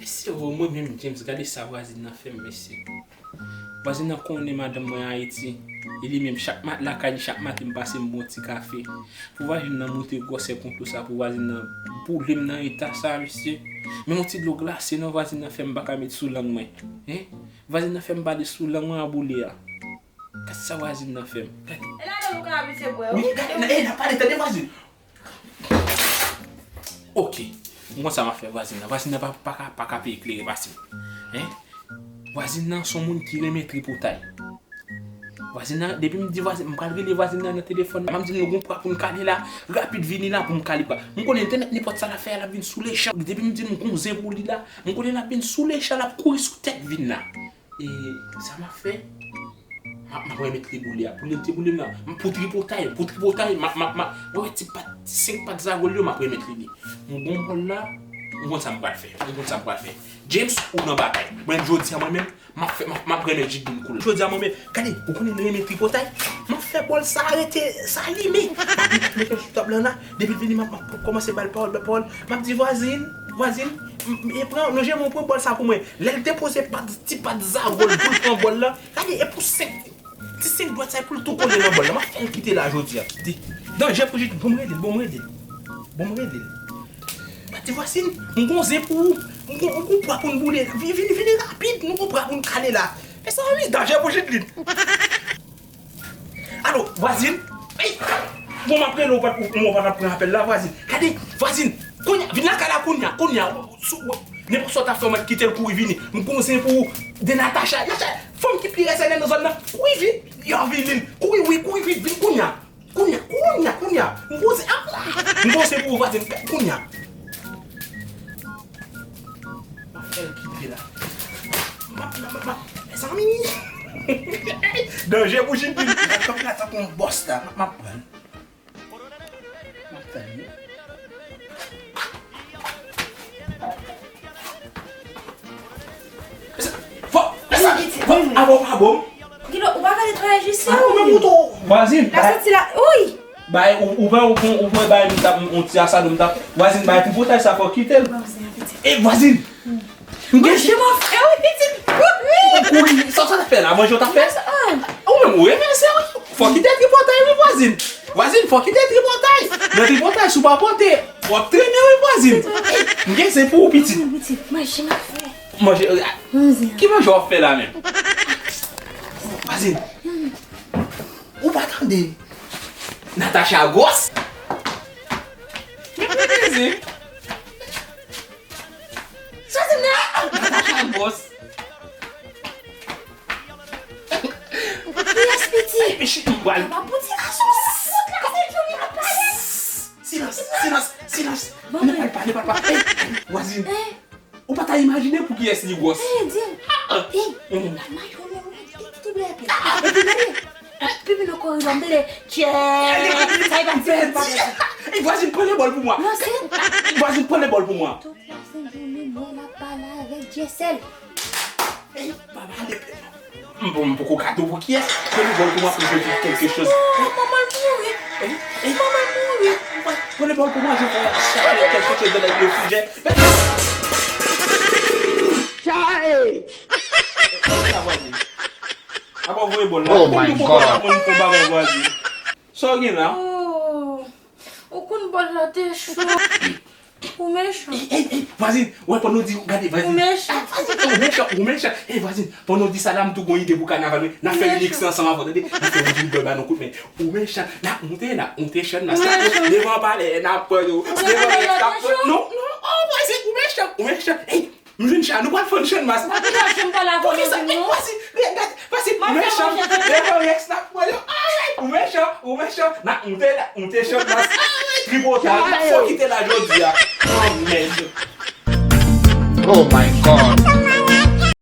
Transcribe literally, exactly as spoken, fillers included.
Se vre, mwen menm, James, gade sa vwazin nan fè m, mesye. Vwazin nan konnen madanm mwen Ayiti. E li menm, chak mat lakay li, chak maten m pase m bon ti kafe. Pou vwazin nan montre gwosè konplo sa, pou vwazin nan boule m nan eta sa, mesye. Men yon ti dlo glase non vwazin nan fè m pa ka met sou lang mwen. Hein? Vwazin nan fè m pale sou lang mwen a boule a. Gad sa vwazin nan fè m. Gade. E ladan nou ka abitye bwè, wi, wi. Gade, e, n ap pale, tande vwazin. Ok. M konn sa m ap fè vwazin nan. Vwazin nan pa, pa ka, pa ka peye klere pase m. Hein? Vwazin nan se yon moun ki renmen tripotay. Vwazin nan, depi m di vwazin, m pral rele vwazin nan nan telefòn. M ap di nou gon pwa pou n kale la. Rapid vini la pou m kale pwa. M konnen l te mèt nenpòt sa l ap fè a, l ap vin sou lechan. Depi m di nou gon zen pou li la, m konnen l ap vin sou lechan, l ap kouri sou tèt vin la. E sa m ap fè? M ap, m ap remèt li boule a. Pou li te boule m nan. M pou tripotay, pou tripotay, m ap, m ap, m ap, wè, ti pat, senk pat zagol yo, m ap remèt li li. M gon bòl la, m konn sa m pral fè. M konn sa m pral fè. James, ou nan batay. Mwen, jodi a, mwen menm, m ap fè, m ap, m ap remèt Jidlin kou l. Jodi a, mwen menm, gade, ou konnen m renmen tripotay? M ap fè bòl sa rete, sa limen. M ap mete l sou tab la, la. Depi l vini, m ap, m ap kòmanse ba l pawòl, ba l pawòl. M ap di, vwazin, vwazin, m, m, e pran, lonje men w pran bòl sa pou mwen. Lè l depoze pat, ti pat zagol pou l pran bòl la, gade, e pou senk, ti senk dwèt sa, e pou l tou kole nan bòl la. M ap fè l kite la jodi a. Di, danje pou Jidlin, bon m rele l, bon m rele l. Bon m rele l. M ap di, vwazin, m gon zen pou ou. M gon, m gon pwa pou n boule. Vini, vini, vini rapid, nou gon pwa pou n kale la. Mezanmi, danje pou Jidlin. Alo, vwazin? Ey! Bon, m ap rele w, ou pa t, ou, ou pa t ap pran apèl la, vwazin. Gade, vwazin, kounye a, vin lakay la kounye a, kounye a. Sou, nenpòt sa w ta fè, w mèt kite l kouri vini. M gon zen pou ou, de Natacha. Natacha, fanm ki pi rèsènè nan zòn nan. Kouri vin, yo vini. Kouri, wi, kouri vin, vin kounye a. Kounye a, kounye a, kounye a. M gon zen, ah! M gon zen pou ou, vwazin, kounye a. M ap fè l kite la. M ap, m ap, m ap, mezanmi. Danje pou Jidlin. M ap kanpe la tankou yon bòs la. M ap, m ap pran l. M ap tann li. Fò, fò, avè w pa bon. Gilo, ou pa ka netwaye jis sa, wi. Vwazin, bay. La soti la, wi. Bay, ou, ou wè, ou, ou wè, bay, m t ap, yon ti asado m t ap. Vwazin, bay, tripotay sa, fò kite l. Vwazin, apeti. E, vwazin! M gen... Manje m ap fè, wi, pitit. Wi, wi. Ou kouri, sa w t ap fè la? Manje w t ap fè? Yes, ah. Ou menm, ou renmen sa, wi. Fò kite tripotay, wi, vwazin. Vwazin, fò kite tripotay. Nan tripotay, si w pa pote, w ap trennen, wi, vwazin. Ey, m gen zen pou ou, pitit. Vwazin, pitit, manje m ap fè. Manje, euh, vwazin. Ki manje w ap fè la menm? Vwazin. Ou pa tande? Natacha gwòs. Men, men, men, zen. Sa se nan Natacha bòs. Kiyès piti? Ay, men cheri, m pral. Papa, pou ti gason, sot la, se Johnny ap pale. Silans, silans, silans. Bon, ne pale pa, ne pale pa. Ey, vwazin. Ou pa ta imajine pou kiyès li gwòs. Ey, di m. Ey, la mayo, men, men, ki, ki blè pye. Epi gade. Pipi nan koridò, m tande, tchè. Sa e pa ti, pa ti. Ey, vwazin, pran lebòl pou mwen. Non, se... Vwazin, pran lebòl pou mwen. Tout la sent jounen, mwen la pale avèk Djèsèl. Ey, papa, ale. M, m poko gade w pou kiyès. Pran lebòl pou mwen, pou jwe kèlke choz. Oh, manman l mouri. Ey, ey. Manman l mouri. Pran lebòl pou mwen, je vais chercher quelque chose dans le frigidaire. Chai! Apa w voye bòl la? Oh my God. Ou konn bòl la te cho. Ou mechan. Ey, ey, ey, vwazin, wè pandan w di, gade, vwazin. Ou mechan. Ah, vwazin, ou mechan, ou mechan. Ey, vwazin, pandan w di sa la, m tou gon ide pou kanaval, wi. N ap fè remix ansanm avan, tande? N ap fè yon djingl ba nou kout men. Ou mechan, n ap monte, n ap monte, chèn, n ap devan palè, n ap pran yo. Devan palè, n ap pran yo. Non, non, oh, vwazin, ou mechan, ou mechan. Ey, M jwenn chan, nou pral fann chan mas. Ou pa janm pale avè m, non? Poukisa? Ey, vwazin, gad, vwazin, ou mechan. Devan Rex n ap pran yo. Ay, ou mechan, ou mechan. N ap monte, n ap monte chan mas. Ay, tripotay, n ap fò kite la jodi a. Oh, mèd. Oh my God.